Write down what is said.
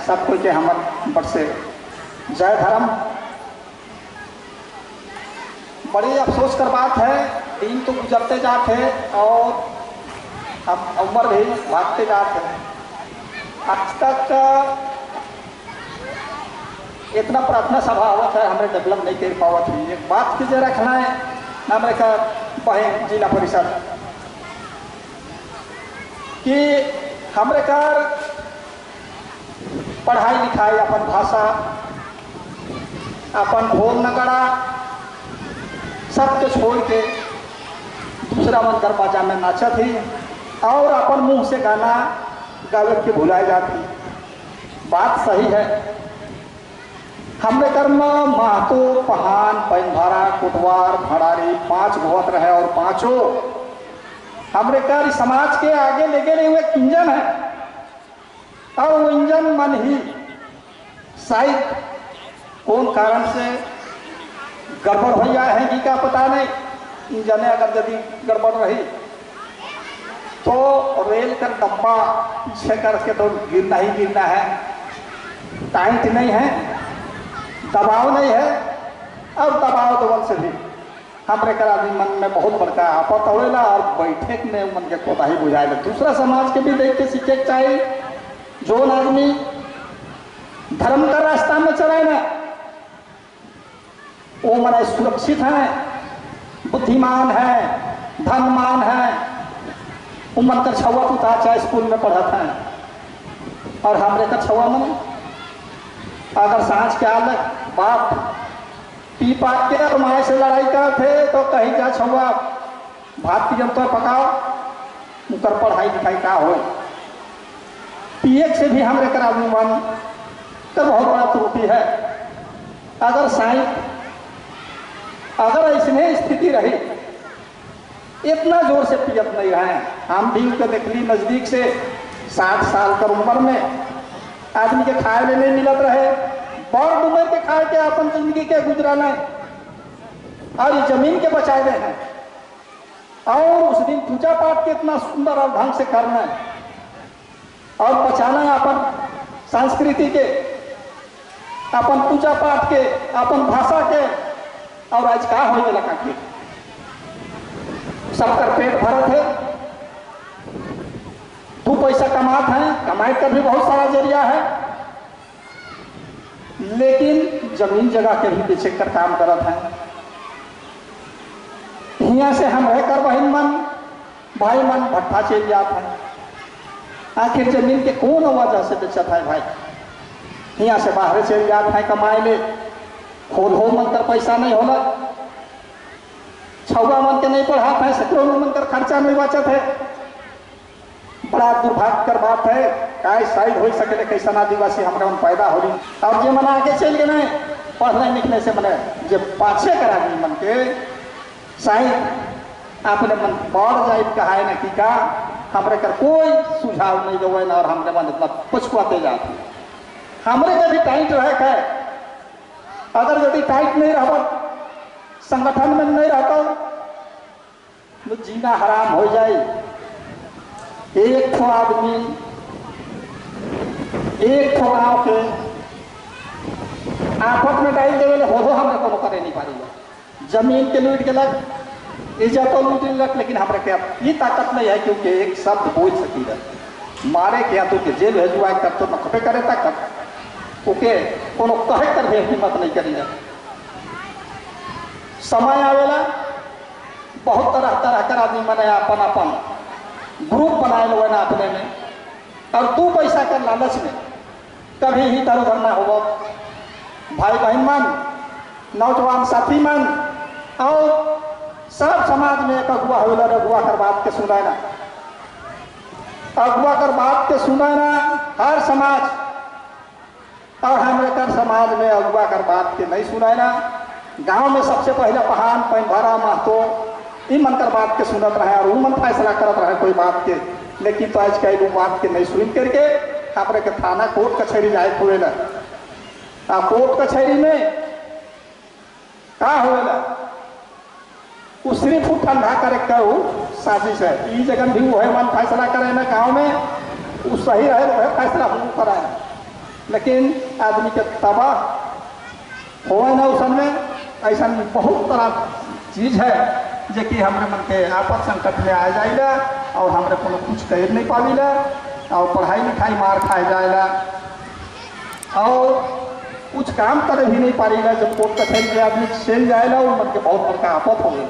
सब कोई के हमर बरसे जय धर्म। बड़ी अफसोस कर बात है, दिन तो गुजरते जाते हैं और अब उम्र भी भागते जाते हैं। आज तक इतना प्रार्थना सभा हुआ था, हमने डेवलप नहीं कर पावा थी। एक बात की जरा रखना है हमारे का बहन जिला परिषद कि हमरे कर पढ़ाई लिखाई, अपन भाषा, अपन ढोल नगाड़ा सबके छोड़ के दूसरा मन कर बाजा में नाचा थी और अपन मुंह से गाना गावे के भुलाए जाती। बात सही है। हमने कर्म महतो, पहान, पैनभारा, कोटवार, भड़ारी 5 गोत रहे और पांचों हमरे कर समाज के आगे लेके नहीं हुए इंजन है और वो इंजन मन ही शायद कौन कारण से गड़बड़ हो जाए है कि क्या पता नहीं। इंजन अगर यदि गड़बड़ रही तो रेल का डब्बा पीछे करके तो गिरना ही गिरना है। टाइट नहीं है, दबाव नहीं है और दबाव दबल से भी हमरे कर आदमी मन में बहुत बड़का आपत होएला और बैठक में मन के कोताही बुझाएला। दूसरा समाज के भी देख के सीखे चाहिए। जो आदमी धर्म का रास्ता में चलाए ना वो मन सुरक्षित है, बुद्धिमान है, धनमान है। वो मन कर छुआ पुता चाहे स्कूल में पढ़त है और हमरे का छुआ मन अगर सांझ के आलक बाप पी पाक के और माए से लड़ाई करत है तो कहीं जा छुआ भात पियम तो पकाओ, उनकर पढ़ाई लिखाई का हो। पीएक से भी हमरे कर आदमी मन तो बहुत बड़ा त्रुटि है। अगर साइंस अगर ऐसने स्थिति रही, इतना जोर से पियत नहीं रहे। हम भी उनके देख ली नज़दीक से 60 साल कर उम्र में आदमी के खाए में नहीं मिलत रहे, बड़ उम्र के खाए के अपन जिंदगी के गुजराना और ये जमीन के बचाए गए हैं और उस दिन पूजा पाठ के इतना सुंदर और ढंग से करना है और बचाना है अपन संस्कृति के, अपन पूजा पाठ के, अपन भाषा के। और आज का हो गया के सबका पेट भरत है, 2 पैसा कमात हैं, कमाए कर भी बहुत सारा जरिया है, लेकिन जमीन जगह के भी पीछे कर काम करत हैं। यहाँ से हम रह कर बहन मन भाई मन भट्ठा चल जात हैं। आखिर जमीन के कौन वजह से बेचत है भाई? यहाँ से बाहर चल जात है कमाए ले, खोल हो मन कर पैसा नहीं होला, छुआ मन के नहीं पढ़ात है, सत्रह मन कर खर्चा नहीं बचत है। बड़ा दुर्भाग्य कर बात है। काय शायद हो सके कैसा आदिवासी हमारे मन पैदा हो रही और जे मन आगे चल गए पढ़ने लिखने से मने जे पाछे कर आदमी मन के शायद अपने मन बढ़ जाए कहा है ना कि का हमरे कर कोई सुझाव नहीं दो और हमरे मन इतना पछुआते जाते। हमरे के भी टाइट रहे है, अगर यदि टाइट नहीं रह, संगठन में नहीं रहता तो जीना हराम हो जाए। एक ठो आदमी एक ठो गाँव के आफत में डाल देवे हो हमरे कोनो करे नहीं पारी। जमीन के लूट गलक, इज्जत लूट लक, लेकिन हमरे के ये ताकत नहीं है क्योंकि एक शब्द बोल सकी है मारे के तो के जेल भेजुआ कर तो नखबे करे ताकत ओके कोनो कहे कर भी हिम्मत नहीं करी है। समय आवेला बहुत तरह तरह कर आदमी मने अपन अपन ग्रुप बनाए हुए ना अपने में और 2 पैसा कर लालच में कभी ही इधर उधर ना हो। भाई बहन मन, नौजवान साथी मन और सब समाज में एक अगुआ होला, अगुआ कर बात के सुनाए ना, अगुआ कर बात के सुनाए ना हर समाज। और हमरे कर समाज में अगुआ कर बात के नहीं सुनाए ना। गांव में सबसे पहले पहान पैनभारा महतो ई मन कर बात के सुनत रहे और वो मन फैसला करत रहे कोई बात के, लेकिन तो आज कई बात के नहीं सुन करके हमरे के थाना कोर्ट कचहरी जाए हुए ना। कोर्ट कचहरी में का होएला वो सिर्फ ठंडा करे का वो साजिश है। ई जगह भी वो है मन फैसला करे ना गाँव में वो सही रहे वो फैसला हम कराए। लेकिन आदमी के तबाह हो ना उसन में। ऐसा बहुत तरह चीज है जे कि हमरे मन के आपद संकट में आ जाइला और हमरे कोनो कुछ कर नहीं पाविला और पढ़ाई लिखाई मार खाए जाएला और कुछ काम करे भी नहीं पारीला। जब कोर्ट कचहरी के आदमी चल जाएला, उन मन के बहुत बड़का आफत हो गई।